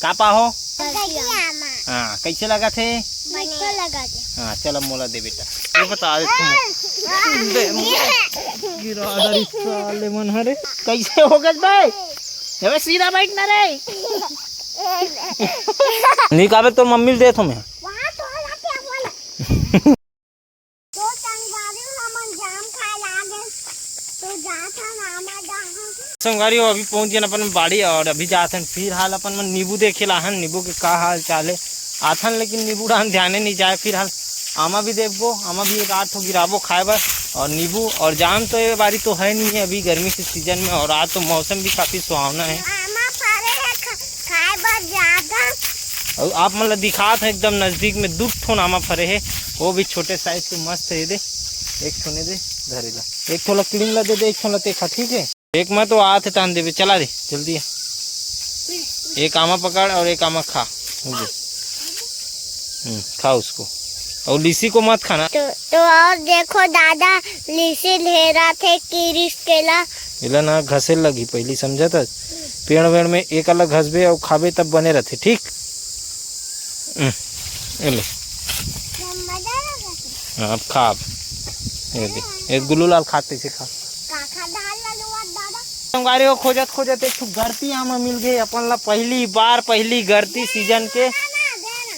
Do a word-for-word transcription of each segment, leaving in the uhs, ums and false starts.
का पाहो? हाँ, कैसे लगा थे? मीठा लगा थे। हाँ, चल अब मोला दे बेटा। ये बता दे तुम। दे, गिरा दरी साले मन हरे। कैसे हो गए बे? अबे सीधा बैठ ना रे। नहीं काबे तो मम्मी दे तुम्हें। वहाँ तो लगा वाला। तो संगवारी हो, हमन जाम खाए लागे। तो जात हन आमा जहाँ। संगवारी हो, अभी पहुंच गए अपन बाड़ी और अभी जात हन फिलहाल अपन मन नींबू देखे ला हन, नींबू के का हाल चाल है। आथन लेकिन नींबू डाहन ध्याने नहीं जाए। फिलहाल आमा भी देखबो, आमा भी एक आठ ठो गिराबो खाए बर। और नींबू और जाम तो ये बारी तो है नहीं है अभी गर्मी के सीजन में, और आज तो मौसम भी काफी सुहावना है। आमा फरे है, खा- खाए बर ज्यादा। और आप मन ला दिखात है एकदम नजदीक में दू ठो आमा फरे है, वो भी छोटे साइज के मस्त है। दे एक ठो ने दे, धरे ला एक ठो ला किड़िंग ला दे दे, एक ठो ला ते खा, ठीक है। एक में तो आत है तान देवे, चला दे जल्दी आ। एक आमा पकड़ और एक आमा खा। हो गया। हम्म, खा उसको। और लीसी को मत खाना। तो, तो और देखो दादा, लीसी ढेरा थे किरिस केला। एला ना घसे लगी पहली, समझा था? पेड़ वेड़ में एक अलग घसबे और खाबे तब बने रहते, ठीक? हम्म, ये ले। हाँ, अब खा अब। ये दे, ये गुल्लू लाल खाते से खा। संगवारी हो, खोजत खोजत एक ठो गरती आमा मिल गए अपन ला। पहली बार, पहली गरती सीजन के।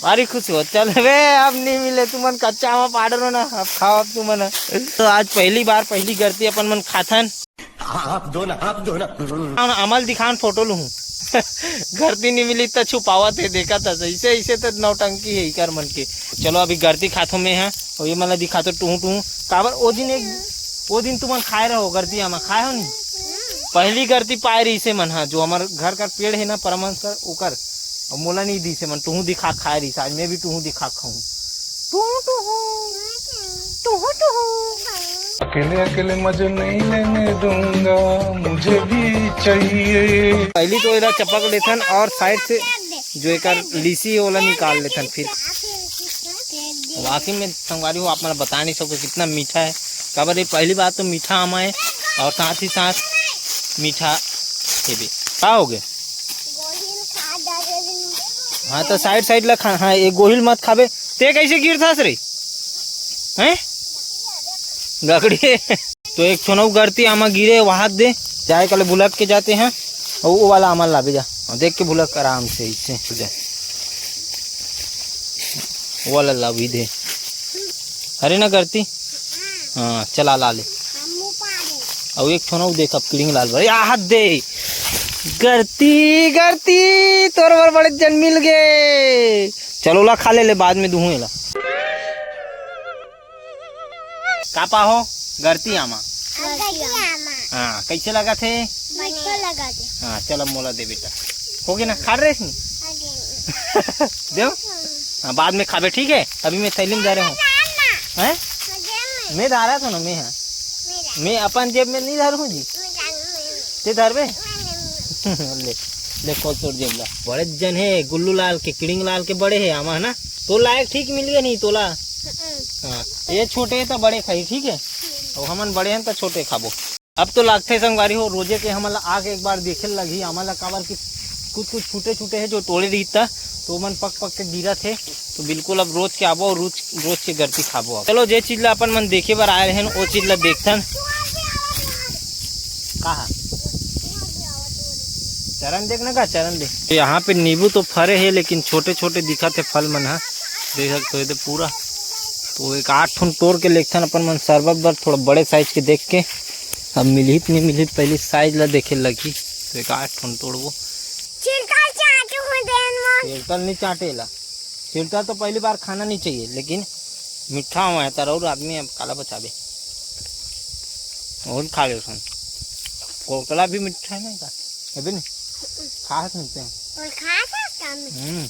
भारी खुश हो। चल बे, अब नहीं मिले तुमन, कच्चा आमा पाड़ रहो ना, अब खाओ अब तुमन। तो आज पहली बार पहली गरती अपन मन खाथन। आप दो ना, आप दो ना। हम अमल दिखान फोटो लूँ। गरती नहीं मिली तो छुपावत है, देखा था इसे, इसे तो नौटंकी है इकर मन के। चलो अभी गरती खाथो में है और ये मन ला दिखाथो टूहू टूहू। काबर ओ दिन एक, ओ दिन तुमन खाए रहो गरती आमा, खाए हो नहीं? पहली गरती पाए रही से मन हा, जो हमारे घर का पेड़ है ना परमंस कर ओकर, और मोला नहीं दी से मन टूहू दिखा खाए रही से। आज मैं भी टूहू दिखा खाऊं। टूहू टूहू, टूहू टूहू। अकेले अकेले मजे नहीं लेने दूंगा, मुझे भी चाहिए। पहली तो एला चपक लेथन और साइड से जो एकर लीसी है ओला निकाल लेथन। फिर वाकई में संगवारी हो, आप मन बता नहीं सको कितना मीठा है। काबर ये पहली बार तो मीठा आमा है और साथ ही साथ मीठा हेबे। का हो गए? हाँ तो साइड साइड ला खा। हाँ, एक गोहिल मत खाबे। ते कैसे गिरथस रे? हैं? गगड़ी। तो एक ठो नौ गरती आमा गिरे, वहां दे जाए कल भुलक के जाते हैं। और वो वाला आमा लाबे जा, और देख के भुलक आराम से, इससे जा। वो वाला लाभी दे। अरे ना गरती। हाँ, चला ला ले। और एक ठो नौ देख, अब किड़िंग लाल बर। या हाथ दे। गरती, गरती, तोर बर बड़े जन मिल गए। चलो ला खा ले, ले बाद में दूहूं एला। का पाहो? गरती आमा। गरती आमा। हाँ, कैसे लगा थे? मीठा लगा थे। हाँ, चल अब मोला दे बेटा। हो गया ना, खा रहे इसमें? देव। हाँ, बाद में खाबे, ठीक है? अभी मैं थैली में जा रहा हूँ। हैं? मैं धारा था ना, मैं हाँ। मैं अपन जेब में नहीं धारू हूँ जी। ते धरबे? ले, ले खोल तोर जेब ला। बड़े जन है, गुल्लू लाल के, किड़िंग लाल के बड़े है आमा, है ना? तो लायक ठीक मिल गया नहीं तोला। हाँ, ये छोटे है तो बड़े खाई, ठीक है? और हमन बड़े हैं तो छोटे खाबो। अब तो लागथे संगवारी हो, रोजे के हमन ला आके एक बार देखे लगही आमा ला, काबर कि कुछ कुछ छूटे छूटे है जो तोड़े रही था, तो मन पक पक के गिरा थे। तो बिल्कुल अब रोज के आबो और रोज, रोज के गरती खाबो। अब चलो, जे चीज ला अपन मन देखे बर आए रहन, वो चीज ला देखथन। कहा चरण देख ना, का चरण देख। तो यहाँ पे नींबू तो फरे है, लेकिन छोटे छोटे दिखत है फल मन हा। देख सकते हो, ये तो पूरा। तो एक आठ ठुन तोड़ के लेथन अपन मन शरबत बर, थोड़ा बड़े साइज के देख के। अब मिलही त नहीं मिलही, पहली साइज ला देखे लगही। तो एक आठ ठुन तोड़बो। छिलका चाटू हूँ देन में। छिलका नहीं चाटेला। छिलका तो पहली बार खाना नहीं चाहिए, लेकिन मीठा हुआ है, तर और आदमी अब काला बचाबे। और खा ले सुन। कोकला भी मीठा है ना का? अभी नहीं। खा सकते हैं। और खा सकता हूँ। हम्म।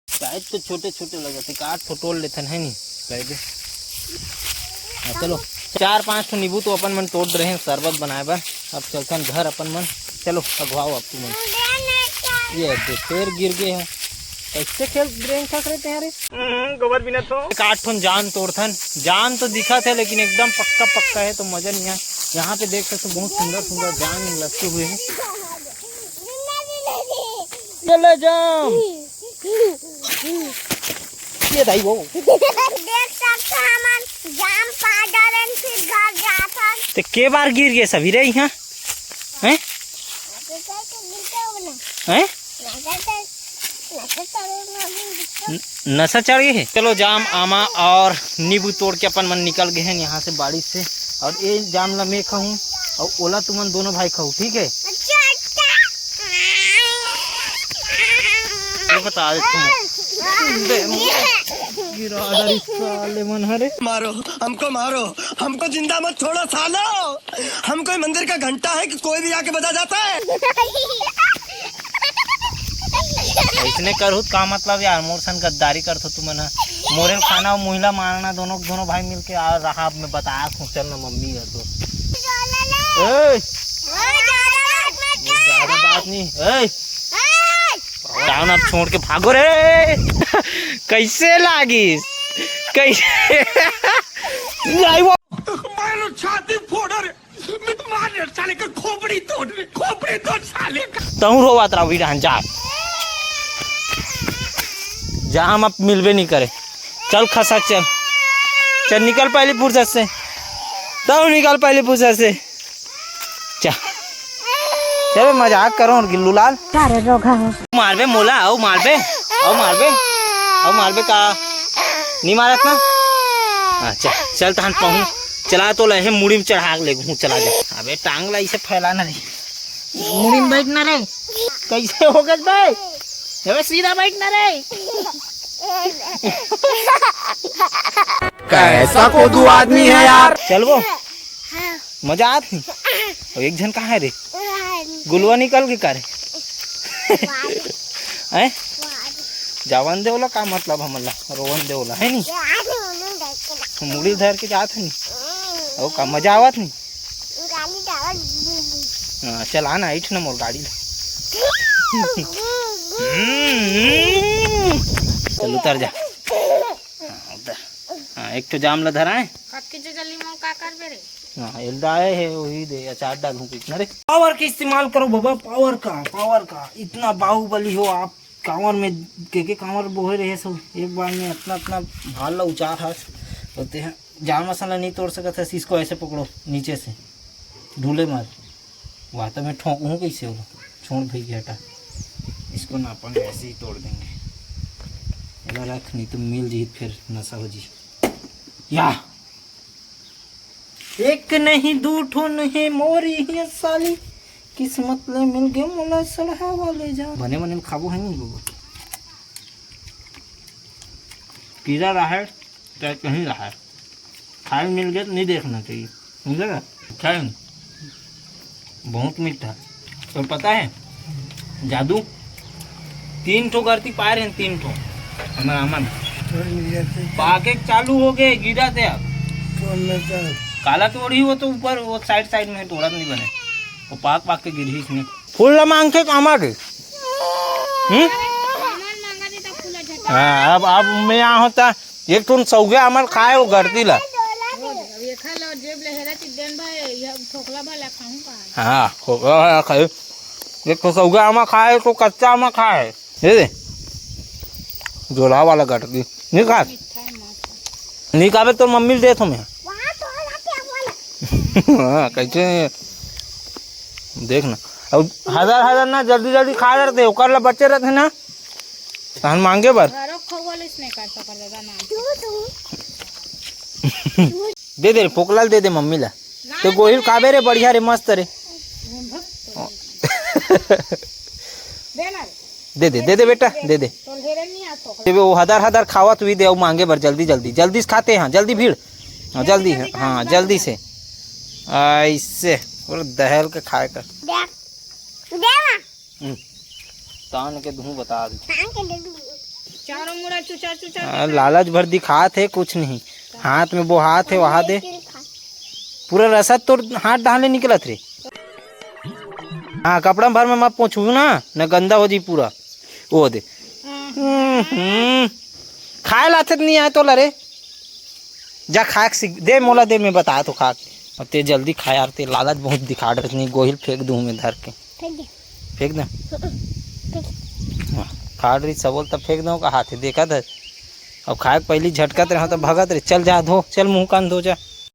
शायद तो छोटे छोटे लगे थे, काट तो तोड़ लेथन है नहीं, कह दे। हाँ, चलो, चार पांच ठो नींबू तो अपन मन तोड़ रहे हैं शरबत बनाए बर। अब चलथन घर अपन मन। चलो अगवाओ अब तुमन। ये दे, फिर गिर गए हैं। कैसे खेल ब्रेन खा रहे थे यार? हम्म, गोबर बिना तो। एक आठ ठो जाम तोड़थन। जाम तो दिखा थे लेकिन एकदम पक्का पक्का है तो मजा नहीं आए। यहाँ पे देख सकते हो बहुत सुंदर सुंदर जाम लटके हुए हैं। चले जाम। ये दाई वो। देख सकते हैं, हमन जाम पा डालेन, फिर घर जाथन। ते के बार गिर गे सभी रे इहाँ? हैं? हैं? नशा चढ़ गे हे। चलो, जाम, आमा और नींबू तोड़ के अपन मन निकल गे हन यहाँ से बाड़ी से। और ये जाम ला मैं खाहूँ और ओला तुमन दोनों भाई खाहू, ठीक है? अच्छा, अच्छा। ये बता दे तुम। दे, गिरा दे साले मन हरे। मारो, हमको मारो, हमको जिंदा मत छोड़ो सालो, हम कोई मंदिर का घंटा है कि कोई भी आके बजा जाता है। अइसने करहू त का मतलब यार, मोर सन गद्दारी करथो तुमन ह। मोरे ल खाना अउ मुहिला मारना, दोनों, दोनों भाई मिलके आ रहा। अब मैं बता, चल ना मम्मी है तो। ए! ज्यादा बात नहीं। ए! टाउन अब छोड़ के भागो रे। कैसे लागिस? कैसे? आई वो। मारो छाती फोड़ रे। मार साले का खोपड़ी तोड़, खोपड़ी तोड़ साले का। तहूँ रोवत रहा, रहन जा। जाम अब मिलबे नहीं करे। चल खसक चल। चल निकल पहली फुर्सत से। तहूँ निकल पहली फुर्सत से। चल। चल बे, मजाक करो गिल्लू लाल। का रे रोगहा हो? मारबे मोला, अउ मारबे, अउ मारबे, अउ मारबे का? नहीं मारत ना? हाँ, चल, चल तहन पहुँच। चला तो लहे मुड़ी में चढ़ा के ले हूँ, चला जा। अबे टांग ला इसे फैला ना रे। मुड़ी में बैठ ना रे। कैसे हो गए भाई? अबे सीधा बैठ ना रे। कैसा कोदू आदमी है यार। चल वो। मजा आत नहीं। और एक झन कहाँ है रे? गुलवा निकल के का रे? हैं? जावन दे ओला, का मतलब हमन ला? रोवन दे ओला, है नी? मुड़ी धर के जात है नी। ओ का मजा आवत नी? हाँ, चल आना, इठ ना मोर गाड़ी ला। हम्म, हम्म। चल उतर जा। हाँ, उतर। हाँ, एक ठो जाम ला धराए। कटकी जो जल्दी मोर का करबे रे? हाँ, एल डाए है, वही दे, अचार डालूं कितना रे? पावर का इस्तेमाल करो बाबा, पावर का, पावर का। इतना बाहुबली हो आप। कांवर में के के कांवर बोहे रहे सो, एक बार में इतना, इतना भार ला उचार हाथ होते हैं। जान मसाला नहीं तोड़ सकत है, इसको ऐसे पकड़ो नीचे से, ढूले मार। वाह, तो मैं ठोंकूँ कैसे होगा? छोड़ भैया, हटा। इसको ना अपन ऐसे ही तोड़ देंगे। एला रख, नहीं तो मिल जी फिर नशा हो जी। या एक नहीं दू ठो नहीं मोरी ही साली, किस्मत ले मिल गए मोला सड़हा वाले जा। बने बने में खाबो है नहीं बाबू। कीड़ा रहा है, चाहे कहीं रहा है, खाए मिल गए तो नहीं देखना चाहिए, समझे ना? अच्छा है, बहुत मीठा। और पता है जादू, तीन ठो गलती पाए रहे, तीन ठो। हमारा अमन पाके चालू हो गए, गिरा थे अब। काला तोड़ी वो तो ऊपर वो साइड साइड में तोड़ा नहीं बने, वो पाक पाक के गिरी इसमें। फूल ला मांगथे तो आमा के। हम्म? हाँ, अब, अब मैं यहाँ होता, एक ठुन सौगे आमर खाए वो गरती ला। हाँ, खोखला वाला खाए। एक ठो सौगे आमा खाए, एक ठो कच्चा आमा खाए। ये दे। जोला वाला गटकी। नहीं खा। नहीं खाबे तो मम्मी ल देत हो मैं। हाँ, कैसे? देख ना। अब हजार हजार ना जल्दी जल्दी खा रहते, ओकर ला बचे रहते ना। तहन मांगे बर। घरो खौवल इसने कर सकर दादा ना। दे दे रे, फोकला ल दे दे मम्मी ला। ते गोहिल खाबे रे, बढ़िया रे, मस्त रे। दे ना रे। दे दे, दे दे बेटा, दे दे। तो ढेरे नहीं आ तो। दे बे, वो हदर हदर खावत हुई दे, वो मांगे बर जल्दी जल्दी, जल्दी से खाते हैं, जल्दी भीड़। हाँ, जल्दी है, हाँ, जल्दी से। ऐसे, पूरा दहल के खाए कर। दे, दे ना। हम्म। तान के दूं बता दे। तान के दे दूं। चारों मुड़ा चुचा चुचा आ, के लालच भर दिखात है, कुछ नहीं। हाथ में बोहात है, वहा दे। पूरा रसा तोर हाथ डाले निकलत रे। हाँ, कपड़ा भर में मत पोंछू ना, न गंदा हो जी पूरा। वो दे। हम्म, हम्म। खाए लाथे त नहीं आए तोला रे। जा खा के सीख, दे मोला दे, मैं बता तो खा के। अब ते जल्दी खा यार, ते लालच बहुत दिखा रहे, नहीं गोहिल फेंक दूं मैं धर के। फेंक दे। फेंक दे। फेंक। खाड़ रही सबोल तब फेंक दो का हाथ देखत है। अब खाए के पहली झटकत रहे तो भगत रहे। चल जा धो, चल मुंह कान धो जा।